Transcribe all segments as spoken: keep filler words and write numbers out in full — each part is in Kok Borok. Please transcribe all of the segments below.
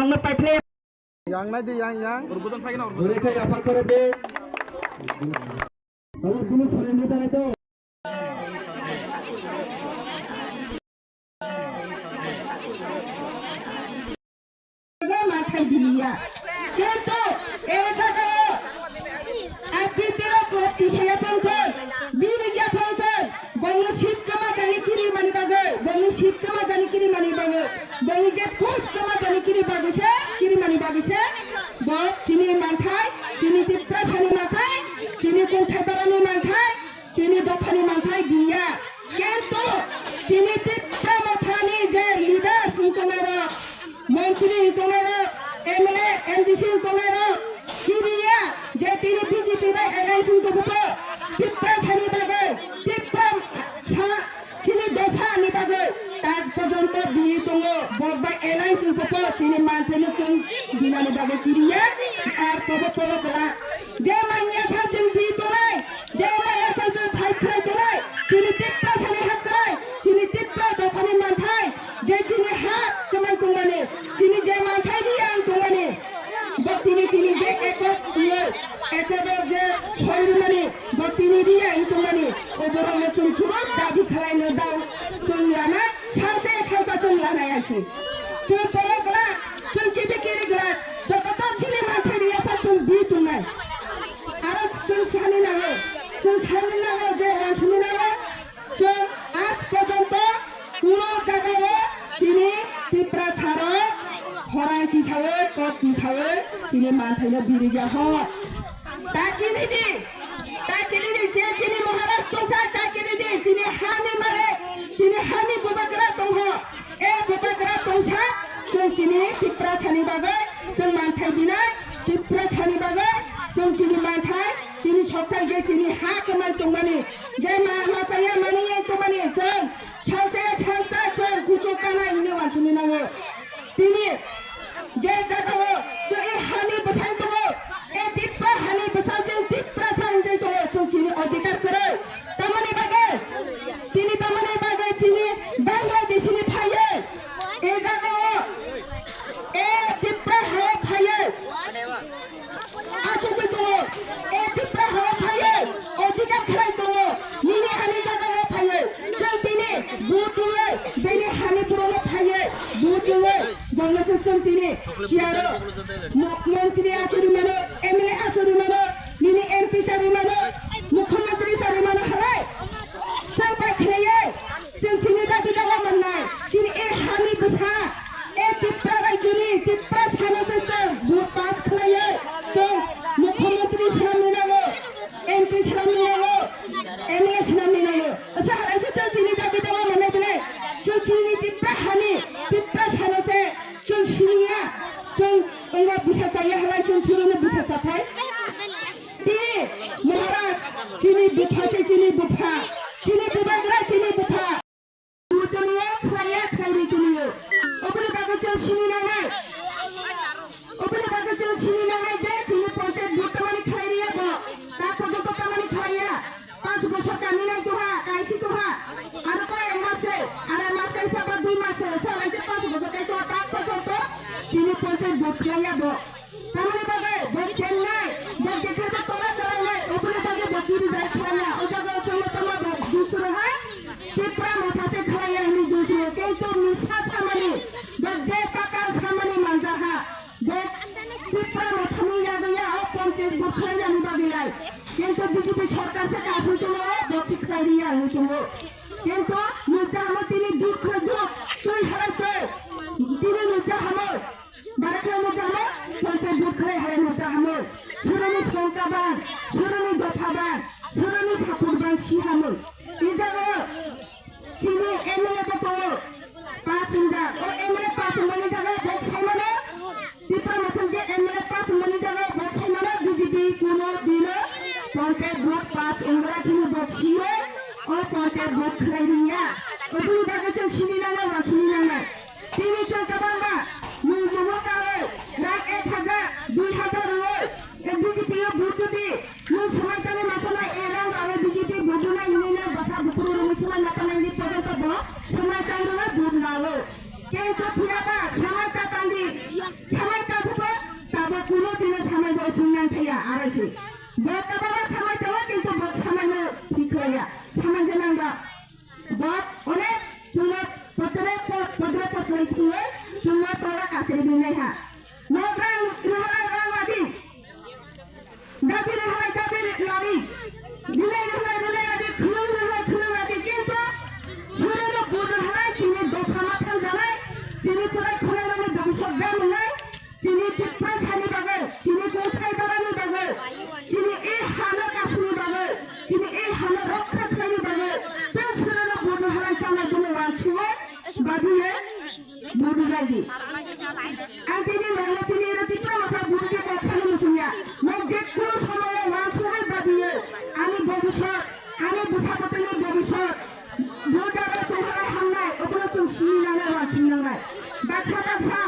Yang nai di, yang, yang. Bwrwi khe yaphang khoro de. Aro bini surrender janai to. Mathai biliya. Kintu, e jaga o, a pitiro kok tisaya phangthon, bini ya phangthon, bongni sit kama jani kiri mani bagwi, bongni sit kama jani kiri mani bagwi, bongni je post kama jani kiri bagwi se, kiri mani bagwi se, bo chini manthai, chini Tiprasani manthai, chini kungthai barani manthai, chini dophani manthai biya. Kintu chini Tipra Mothani je leaders wng tongnai rok, montri wng tongnai rok, M L A, M D C wng tongnai rok, kiriya je tini B J P bai alliance wng tongo, Tiprasani bagwi, Tipra sa chini dophani bagwi tak porjonto bini tongo, bo bai alliance wng tongo, chini manthaino chwng dinani bagwi kiriya, ar pobo pobo kwla. Je manya sa chwng bi tongnai, je manya sa chwng phai khwlai tongnai, chini Tiprasani hak kwlai, chini Tipra dophani manthai, je chini ha kwmai tongmani, chini je manthai riyang tongmani, bo tini chini je ekot twiwi, ekot rok je soi rwmani, bo tini riyang tongmani, oborokno chwng chubuk dabi khwlaino dao chwng lana, salsa salsa chwng lana ya si. Chwng pono kwla, chwng kibi kiri kwla, jototo chini manthai riyasa chwng bi tongnai. Aro chwng sani nango, chwng sani nango je wansukni nango, chwng aaj porjonto kuno jagao chini Tiprasarok khorang tisawi, kok tisawi chini manthaino birikya ho. Takini di, takini di, je chini Maharaj tongsa, takini di, chini hani malik, chini hani bubagra tongho. E bubagra tongsa, chwng chini Tiprasani bagwi, chwng manthai binai, Tiprasani bagwi, chwng chini manthai, chini sokthai je chini ha kwmai tongmani, je ma, ma chaya mani ye tongmani, chwng salsa ya salsa, chwng kuchuk kana hwnwi wansukni nango. Tini je jagao chwng e hani bwsai tongo, e Tipra hani bwsai chwng Tiprasa hwnjai tongo, chwng chini odhikar kwrwi. Tamoni bagwi, tini tamoni bagwi tini Bangladesh ni phaiwi e jagao e Tipra hao phaiwi. Achugwi tongo, e Tipra hao phaiwi, odhikar khlai tongo, nini ani jagao phaiwi, chwng tini vote rwwi, bini hani borokno phaiwi, vote rwwi, bongno se chwng tini chair o mo-, montri achugwi mano, M L A achugwi mano, nini M P charwi mano, mukhyamantri charwi mano halai, chwng bai khlaiwi. Chwng chini dabi dawa mannai, chini e hani bwsa, e Tipra rajyoni, Tipra sana se chwng vote pass khlaiwi, chwng mukhyamantri swnamni nango, M P swnamni nango, M L A swnamni nango. Asa halai se chwng chini dabi dawa mannai belai, chwng chini Tipra hani, Tipra sana se chwng siniya, chwng wngo bwsa chaya halai chwng surono bwsa chathai. Tini Maharaj, chini bupha se chini bupha, chini bubagra chini bupha. Butoniya khlaiya khlairi toniyo. Oboni bagwi chwng sini nangnai. Oboni bagwi chwng sini nangnai je chini panchayat vote tamani khlairiya bo. Ta porjonto tamani khlaiya. Panch bosor kami nai tuha, kaisi tuha. Aro ko ek mas se, aro mas kaisa ba dui mas se, sa lai je panch bosor kai tuha, ta porjonto chini panchayat vote khlaiya bo. Tamoni bagwi bo chengnai, bo jekhebo tola kwlainai, oboni bagwi bo kiri jai khlaiya. O jaga o chwngno tongma bo dusuro hai, Tipra Motha se khlaiya hwnwi dusuro. Kintu misa samani, bo je pakar samani manjaha, bo Tipra Mothani yagwi ya o panchayat bo khlainani bagwi lai. Kintu B J P sorkar se kasui tongo, bo se khlai riya hwnwi tongo. Kintu nukjahamo tini dukh khlai dukh, twi halai twi, tini nukjahamo. Bara khlai nukjahamo, panchayat vote khlai hai nukjahamo. Surani songka bang, surani dopha bang, surani support bang si hamo. I jaga o chini M L A bo tongo, pass wngjak. O M L A pass wngmani jaga o bo sai mano, Tipra Mothani je M L A pass wngmani jaga o bo sai mano, B J P kuno dino panchayat vote pass wnggra kheno bo sio, o panchayat vote khlai riya. Oboni bagwi chwng sini nangnai, wansukni nangnai. Tini chwng kwbangma nwng momo kaui rang ek hajar, dui hajar rwui, eh, B J P o vote rwdi. Nwng swmai tangwi masa nai, eh, rang rwui B J P vote rwnai hwnwi nw bwsa buphuru rwui swmai mata nai hwnwi porjonto bo swmai tang rwui vote rwnao. Kintu phiyaba swmai ta tangdi, Samai tabukbo, tabuk kuno dino samai bo sung nang thaya, arai se. Bo kabama samai tabuk, kintu bo samai no thik khwlaiya, samai gwnang ba. Bo onek chwngno potre po-, podre potre thwiwi chwngno tola kasri binai ha. Nok rang rwhalai rang ladi. Dabi rwhalai dabi ladi. Rinai rwhalai rinai ladi, khulum rwhalai khulum ladi. Kintu sureno bur rwhalai chini dopha ma thang janai, chini chwrai khwlairokni bongso bemwnai. Chini Tiprasani bagwi, chini kungthai barani bagwi, chini e hano kasuni bagwi, chini e hano rokha khlaini bagwi, chwng surano budu halai chanai buno wansugwi babiye budu jaidi. Ang tini nangno tini ero Tipra Motha budu khe kok sani muchungya. Nok je kuno somoyo wansugwi babiye ani bobisot, ani bwsabotini bobisot, budu aro tonghalai hamnai, obono chwng sini nangnai, wansini nangnai. Baksa baksa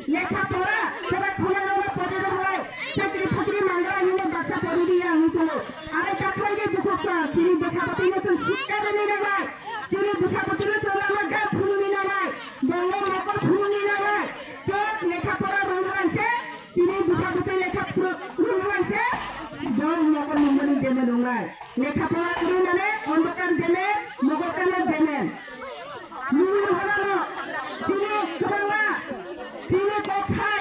Lekha pora, chwrai khwlairokno pori rwhalai, chakri phakri manglai hwnwi baksa pori di ya wngwi tongo. Arai dakhlaidi bukhuk tong, chini bwsabotwino chwng sikka rwni nangnai, chini bwsabotwino chwng lama ga phunukni nangnai, bongno mokol phunukni nangnai, chwng lekha pora rwnghalai se, chini bwsabotwi lekha phru-, rwnghalai se, bong mokol nungmani jemon wngnai. Lekha pora kwrwi mane ondokar jemen, mogokar jemen. Nini hwnano chini kwbangma, chini kokthai,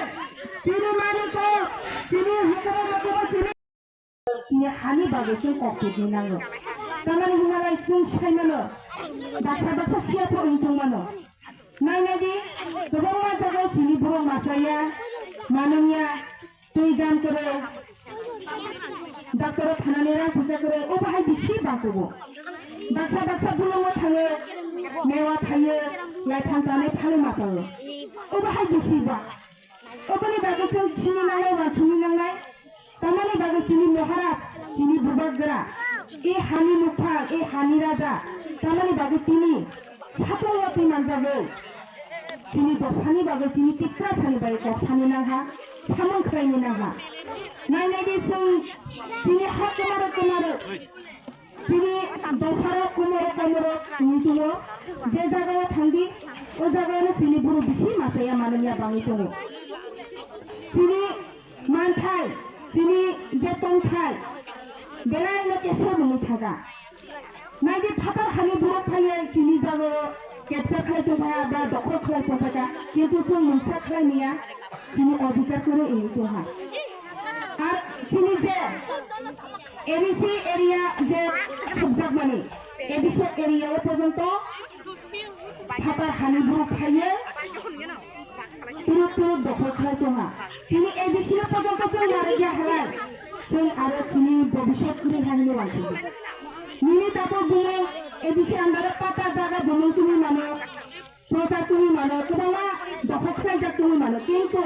chini mani kok, chini hukumu mukumu, chini, chini hani bagwi chwng kok tubui nango. Tamani hwnalai chwng sai mano, baksa baksa siya pho wng tong mano. Nai nai di, kwbangma jaga chini borok masa ya, manung ya, twi gam kwrwi, doctor o thanani rang puja kwrwi, obo hai bisi ba kubo. Baksa baksa bulongo thango, mewa phaio, laithang tanwi phalwi ma tongo. Obo hai bisi ba. Oboni bagwi chwng sini nangnai, wansukni nangnai. Tamani bagwi chini Maharaj, chini Bubagra, e hani nukphang, e hani raja, tamani bagwi tini satung watwi manjagwi. Chini dophani bagwi, chini Tiprasani bagwi kok sani nangha, samung khlaini nangha. Nai nai di chwng chini ha kwmaro kwmaro. Chini dopharok, komorok, komorok wngwi tongo. Je jagao thangdi, o jagaono chini borok bisi masa ya manung ya bangwi tongo. Chini manthai, chini je tongthai, belaino keso mwnwi thaga. Naidi phatar hani borok phaiwi chini jagao capture khlai tongpha ba dokhol khlai tongpha, kintu chwng mungsa khlai maya, chini odhikar kwrwi wngwi tongha. Ar chini je A D C area je khukjakmani, A D C area o porjonto phatar hani borok phaiwi turuk turuk dokhol khlai tongha. Chini A D C no porjonto chwng narwkya halai, chwng aro chini bobisot kwrwi hai hwnwi uansukgo. Nini tabuk bumung A D C under o pata jaga bumung tungwi mano. Prochar tongwi mano, kwbangma dokhol khlaijak tongwi mano, kintu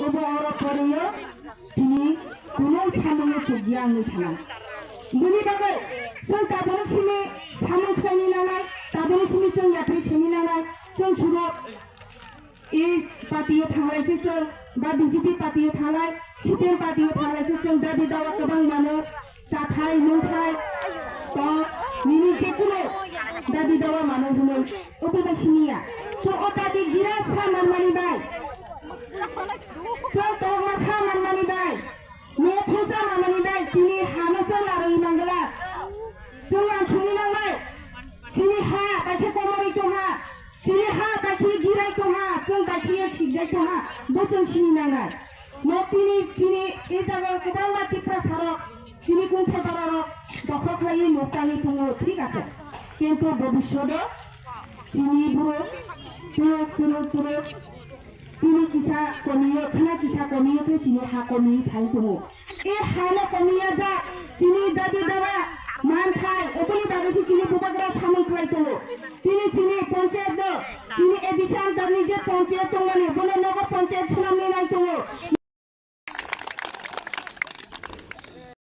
obo oro poriyo chini kuno samungno chukya wngwi thana. Bini bagwi chwng tabukni simi samung khlaini nangnai, tabukni simi chwng yapri sini nangnai, chwng suro e party-o thanglai se chwng, ba B J P party-o thanglai, C P M party-o thanglai se chwng, dabi dawa kwbang mano, chathai, nungthai, to nini jekuno dabi dawa mano hwnwi obo bai siniya. Chwng o dabi jira sa manmani bai, chwng tongma sa manmani bai, no phungsa manmani bai, chini hano chwng larwi mangla. Chwng ang sini nangnai, chini ha bai khe komorwi tongha, chini ha bai khe girai tongha, chwng bai khe sikjai tongha, bo chwng sini nangnai. No tini chini e jaga kwbangma Tiprasarok, chini kungthai bararok dokhol khlaiwi nuk tangwi tongo, thik ase. Kintu bobishodo chini borok turuk, turuk, turuk, tini kisa komiyo, khna kisa komiyo khe chini ha komiwi thang tongo. E hano komiya jak, chini dabi dawa manthai, oboni bagwi se chini bubagra samung khlai tongo. Tini chini panchayat no, chini A D C under ni je panchayat tongmani, bono nogo panchayat